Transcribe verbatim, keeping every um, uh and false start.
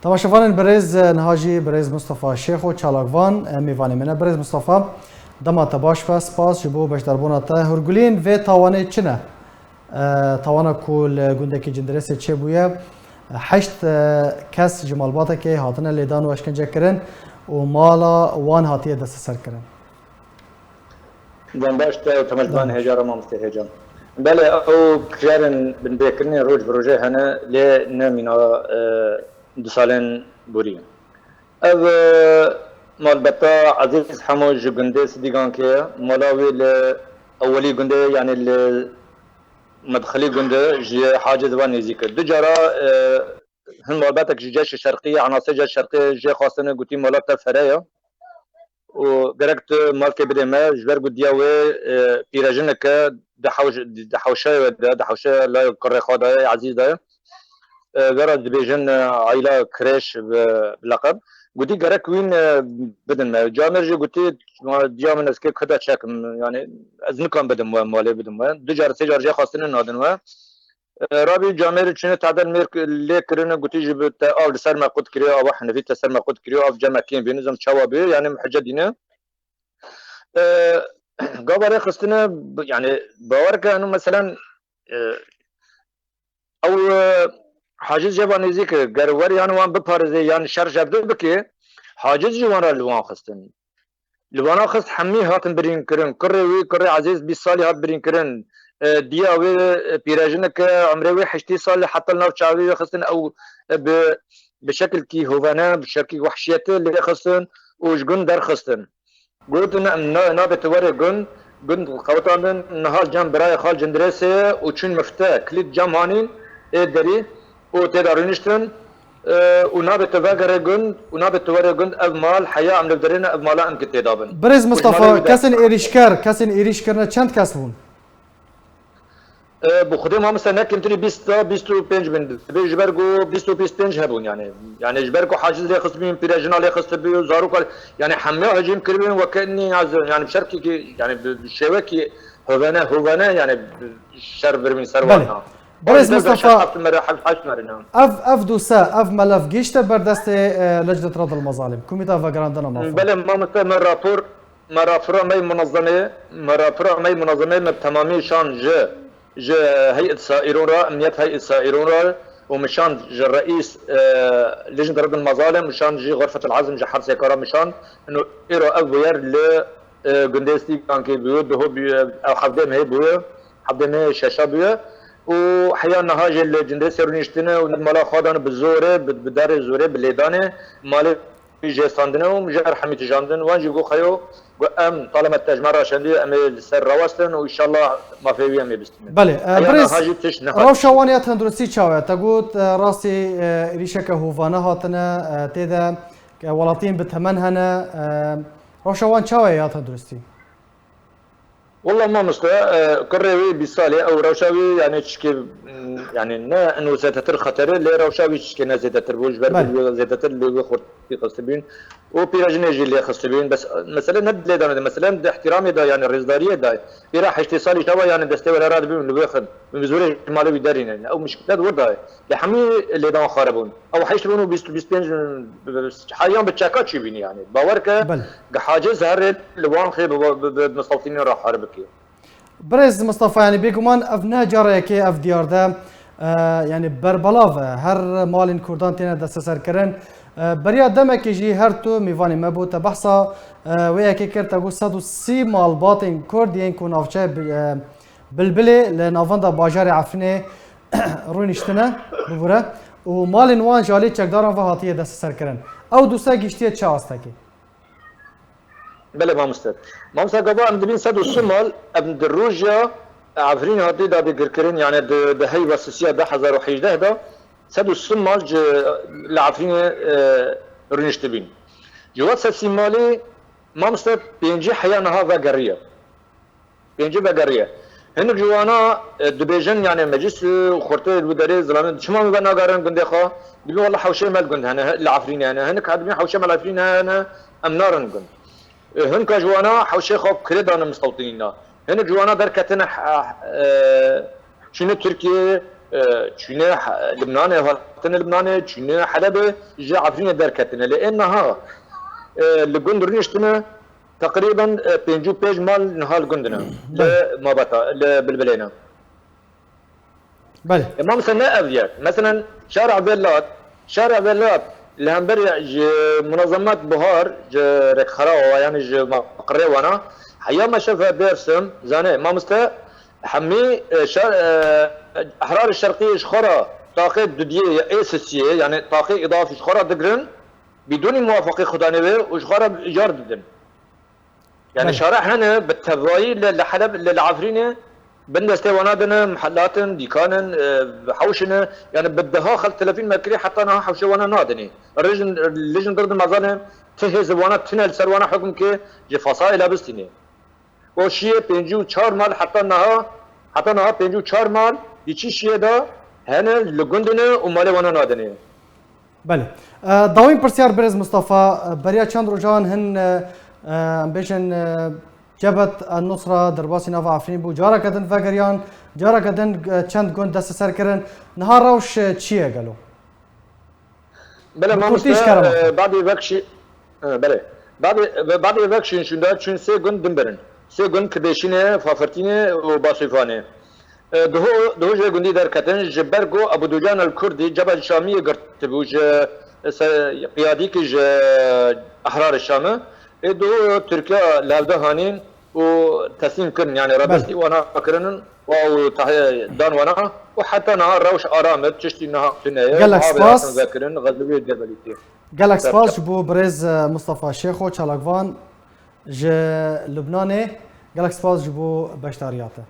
Temaşevanên birêz, niha jî birêz Mustafa Şêxo çalakvan, e, mêvanê min e. Birêz Mustafa, dema te baş be, spas ji bo beşdarbûna te. Hûrguliyên vê tawanê çi ne? E, tawana ku li gundekî Cindirêsê çêbûye, heşt, e, kes ji malbatekê hatine lêdan û eşkencekirin û mala wan hatiye desteserkirin. Dem baş te û temaşevan Dem baş. Hêja re mamoste Hêja. Belê, ew kiryarên binbêkirinê roj bi rojê hene, lê ne mîna, e, du salên borî. Ev, e, malbata Ezîz Hemo ji gundê Sidîgankê ye. Mala wî li ewelî gundê, yanî li medxilî gundê ji Hacê Zivan nêzîk e. Du cara, e, hin malbetek ji Ceşê Şerqî, enasê Ceşê Şerqî jê xwestine, gotî mala te fere ye. Û gerek tu malkê bidê me, ji ber ku diya wê, e, pîrejineke di hewş-, di hewşeyê we de, di hewşeya lay kurê xwe de ye, Ezîz de ye. E, vera dibêjin, e, Ayla Kirêş bi, bi leqeb. Gotî gerek wîn, e, bidin me. Camêr jî gotî, "Ma diya min ez kê kuda çekim, yani ez nikan bidim we, malê bidim we." Du car, sê car jê xwestine nadin we. E, rabî camêr çûne tadel mêr lê kirine, gotî jî bi te av li ser me qut kiriyo, ava henevî te ser me qut kiriyo, av cem me kêm bî, nizam çawa bî, yani muhece dîne. E, gava rê xistine, yani bawer ke enu meselen, e, ew, e, haciz jê va nêzîk e, ger wer yan wan biparêzê yan şer jevde bike, haciz jî wan re li wan xistin. Li vana xist hemî hatin birînkirin. Kurê wî, kurê Ezîz bîst salî hat birînkirin. E, diya wê, e, pîrejineke umrê wê heştê salî heta li nav çavê wê xistin ew, e, bi, bi şekilkî hovene, bi şekilkî wehşiyetê lê xistin û ji gund derxistin. Gotin, "Na-, nabê tu were gund, gund qewitandin, niha cem birayê xal Cindirêsê ye û çûn mifte, kilît cem hanîn ê derî û tê de rûniştin, e, û nabê tu vegere gund û nabê tu were gund, ev mal heya em li derê ne, ev mala em ki tê de bin." Birêz Û ji Mistefa, malê wî de kesên êrîşker, kesên êrîş kirine çend kes bûn? E, bi Xwedê mamoste ne kêmtirî bîst ta bîst û pênc bin. Divê ji ber ku bîst û bîst pênc hebûn yani. Yani ji ber ku haciz lê xistibîn, pîrejina lê xistibî, zaroka, yani hemiya hicîm kiribin weke nî az, yani bi şerkî ki, yani bi, bi şêwekî hovene, hovene yani şer biribîn ser Belê. wan. Birêz Mistefa, Ev, ev dosye, ev melef gihişte ber destê, e, Lecnet Radil Mazalim. Komîta Vegerandina Mafan. Belê mamoste me rapor, me rapora me yê munezemê, me rapora me yê munezemê me bi temamî şan ji, ji Heyet Saîron re, Emniyet Heyet Saîron re û min şan ji reîs, e, Lecnet Radil Mazalim, min şan ji Xurfetil Azm ji Hersêka re min şan. Ino îro ev bûyer li, e, gundê Sidîgankê bûye, duho bûye, ew hevdê mehê bûye, hevdê mehê şeşa bûye. Û heya niha jî li Cindirêsê rûniştine û li mala xwe dan bi zorê, bi, bi darê zorê, bi lêdanê malê jê standine û mijar hemî tijandin. Wan jî got xeyo, got, "Em talemet te ji me raşendiye, em ê li ser rawestin û înşallah mafê wî em ê bistînin." Belê, e, Heya birêz, niha jî tişt nehat. Rewşa wan ya tenduristî çawa ye? Te got, e, rastî, e, êrîşeke hovane hatine, e, tê de, e, welatiyên bi temen hene, e, rewşa wan çawa ye ya tenduristî? Walla mamoste, e, kurê wî bîst salî, ew rewşa wî, yani çişkê, m, yani ne eno zêdetir xeter e, lê rewşa wî çişkê ne zêdetir bû, ji ber Belê. Wî zêdetir li wî xurtî xistibîn. Û pîrejinê jî lê xistibîn. Bes, mesele ne di lêdanê de, mesele di ihtiramê de, yani rêzdariyê de. Pîra heştê salî çawa, yani destê were radibîn li wê xin. Bi zorê ji malê wî derînin. Ew mişkilet wir dayê. Lê hemî lêdan xare bûn. Ew heşt bûn û bîst, bîst pênc, heriyan bi çeka çî bîn yani. Bawer ke Belê. Haciz herê li wan xê bi, bi, bi, bi mistewtînê re xare bike. Birêz Mistefa, yani bêguman ev ne careke ev diyar de, e, yani berbelav e. Her malên Kurdan têne desteserkirin. E, beriya demekê jî her tu mêvanê me bû, te behsa, e, wê yekê kir, te got sed û sî malbatên Kurd yên ku navçeyê bi, e, Bilbilê li navenda bajarê Efrînê rûniştine, bibûre, û malên wan ji alî çekdaran ve hatiye desteserkirin. Ew dosye gihiştiye çi astekê? Belê mamoste. Mamoste gava em dibîn sed û sî mal, em di roja Efrînê hatiye dagirkirin, yani di, di heyva sisiya du hezar û hejdeh de sed û sî mal ji li Efrînê, e, rûniştibîn. Ji we sed sî malî mamoste pêncî heya niha vegeriye. Pêncî vegeriye. Hinek ji wana, e, dibêjin, yani meclis, e, xurtê li wî derê zilamê, çima min venagerin gundê xwe? Dibîn wela hewşê me li gund hene, he, li Efrînê hene. Hinek dibîn hewşê me li Efrînê hene, em narin gund. E, hinka ji wana hewşê xwe kirê dane mistewtinîna. Hinek ji wana derketine, e, e, çûne Tirkiyeyê, e, çûne He-, Libnanê, hatine Libnanê, çûne Helebê, ji Efrînê derketine. Lê ên niha, e, li gund rûniştine, teqrîben, e, pêncî û pênc mal niha li gund ne. Belê. Li mabeta, li Bilbilê ne. Belê. E, mamoste ne ev ye. Meselen, şara Velat, şara Velat li hember ji munazemet Buhar, ji rêkxera wa, yani ji maqirê wana, heya meşefe Dêrsim, zane, mamoste, hemî, e, şar, e, Ehrarê Şerqiyê ji xwe re taqê dudiyê ya ê sisiyê, yani taqê îdafî ji xwe re digirin, bidûnî muwafaqê xudanê wê û ji xwe re îcar didin. Yani Belê. Şara hene bi tevayî li, li Heleb, li, li Efrînê bin destê wana dine, mihellatin, dîkanin, e, hewşine. Yani bi deha xelk telefîn me kirî, heta niha hewşê wana nadinê. Rijin, lijin dirdin mezane, ti hêz wana tine li ser wana hukm ke ji Fasayê le bistînê. O şiyê pêncî û çar mal heta niha, heta niha pêncî û çar mal, di çi şiyê de hene li gundine û malê wana nadinê. Belê. E, dawîn pirsyar birêz Mustafa, e, beriya çend rojan hin, e, e, em bêjin, e, Cebhet El Nusra derbasî nava Efrîn bû. Careke din vegeriyan, careke din, e, çend gund desteser kirin. Niha rewş, e, çi ye gelo? Bele Bi kurtî mamoste, işkara e, badê vekşî, e, bele. Badê, badê vekşîn şûnda çûn sê gund din birin. Sê gund Kideşîne, Fafirtîne û Basûfanê. E, duhu, duhu jê gundî derketin, ji ber ku Ebu Ducan el Kurdî ceba Şamiyê girtibû ji, e, se-, qiyadîkî ji Ehrarê Şamê. Ê duhu Tirkiya li hevde hanîn û teslîm kirin, yani Belê. Rebestî wana kirinin û tahiyê dan wana û heta niha rewş aram e, tiştî niha tune ye. Gelek Niha spas. Vê hatin vekirin, Xezlewî Cebelî tê. Gelek spas ji bo birêz, e, Mustafa Şêxo çalakvan ji Lubnanê. Gelek spas ji bo beşdariya te.